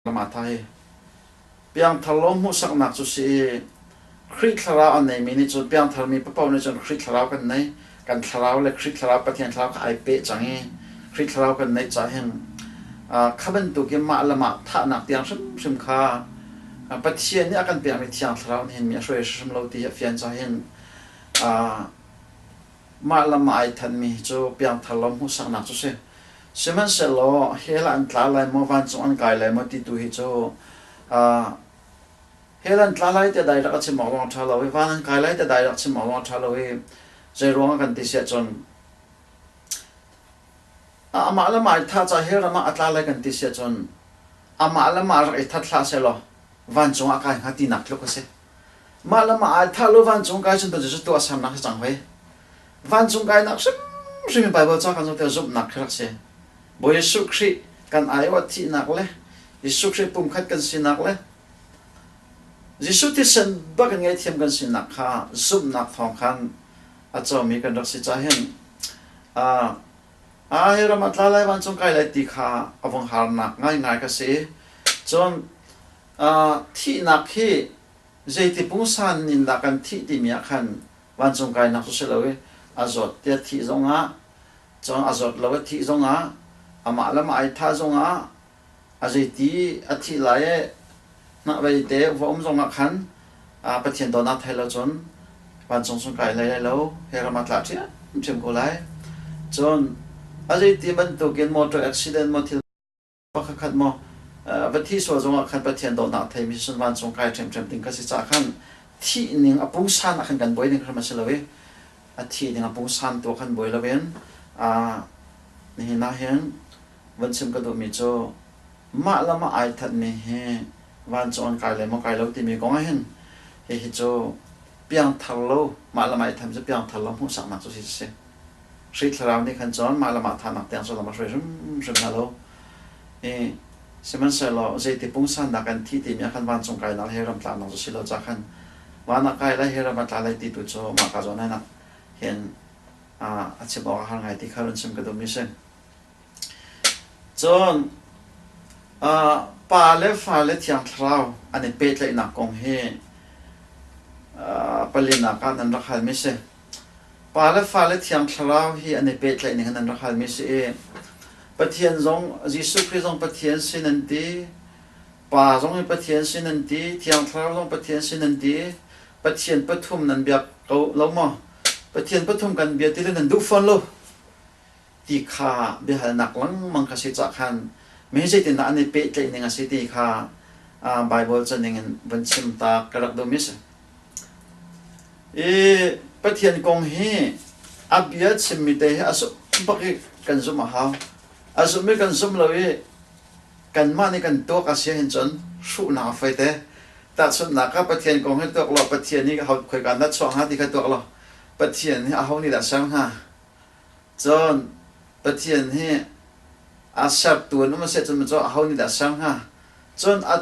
Lamah hi piangthar lo hmuhsaknak cu si i Khrih thlarau an neimi nih cun piangtharmi paoh nih cun Khrih thlarau kan nei. Kan thlarau le Khrih thlarau Pathian thlarau kha ai peh cang i Khrih thlarau kan neih caah hin kha bantukin mah le mah thahnak tiang hrimhrim kha Pathian nih a kan pekmi thiang thlarau nih hin mi a hruai hrimhrim lo ti hi a fian caah hin mah le mah ai thanmi hi cu piangthar lo hmuhsaknak cu si. Sihmanhsehlaw hell ah an tla lai maw, vancung an kai lai maw ti tu hi cu hell an tla lai tiah dai rak a chim awk lawng a ṭha lo i van an kai lai tiah dai rak chim awk lawng a ṭha lo i zeiruang ah kan ti siah cun amah le mah i thah caah hell ram ah a tla lai kan ti siah cun amah le mah rak i that hlah sehlaw vancung ah kai hnga tinak tluk a si. Mah le mah ai thah lo vancung kai cun cu tuahsernak si cang hoi. Vancung kainak hrimhrim in Baibal ca kan zoh tikah zumhnak khi rak si. Bawi Jesuh Khrih kan aiawh thihnak le Jesuh Khrih pumkhat kan sinak le Jesuh thisen bak in ngaihthiam kan sinak kha zumhnak thawng khan a comi kan rak si ca hin a hi ram ah tla lai vancung kai lai ti kha a vung harnak ngaingai ka si. Cun thihnak hi zeiti pungsan in dah kan thih timi ah khan vancung kainak cu si lo i a zawt tiah thih zongah cun a zawt lo i thih zongah amah le mah ai thah zongah a zeiti a thih lai i hnahvei te va um zongah khan Pathian dawtnak thei lo cun vancung cung kai lai lai lo he ram ah tla ṭhiamṭhiam ko lai. Cun a zeiti bantukin motor accident maw thil pakhatkhat maw va thi sual zongah khan Pathian dawtnak theimi cun vancung kai ṭhiamṭhiam ding ka si caah khan thih ning a pungsan ah khan kan buai ding hrim a si lo i a thi ding a pungsan tu khan buai loin nihin ah hin van chim ka duhmi cu mah le mah ai thatmi hi vancung an kai le maw kai lo timi kong ah hin hihi cu piangthar lo mah le mah i tham cu piangthar lo hmuhsaknak cu si si. Hri thlarau nih khan cun mah le mah thahnak tiang cu lam a hruai hrimhrim hna lo. I sihmanhsehlaw zeiti pungsan dah kan thih timi ah khan vancung kainak le ram tlaknak cu si lo ca khan van ah kai lai he ram ah tla lai ti tu cu mah ka zawn ah hin a chim awk a har ngai ti kha run chim ka duhmi si. Cun pa le fa le Thiang Thlarau an i pehtlaihnak kong hi palinak ah nan rak halmi si. Pa le fale Thiang Thlarau hi an i pehtlaih ning in an rak halmi si i Pathian zong Jesuh Khrih zong Pathian si nan ti, Pa zong hi Pathian si nan ti, Thiang Thlarau zong Pathian si nan ti, Pathian pathum nan biak ko lo maw? Pathian pathum kan bia ti le nan duh fawn lo ti kha biahalnak lengmang kha si cah khan mi zeitindah an i pehtlaih ning a si ti kha Bible caning in van chim ta ka rak duhmi si. I Pathian kong hi a bia chimmi te hi a zumh bak i kan zumh a hau. A zumh i kan zumh lo i kanmah nih kan tuak a si ahhin cun hruhnak a fai te. Tahchunhnak ah Pathian kong hi tuak law Pathian hi khoika dah chuak hnga ti kha tuak law Pathian hi aho nih dah ser hnga? Cun Pathian hi a sertu an um a si ahcun aho nih dah ser hnga? Cun a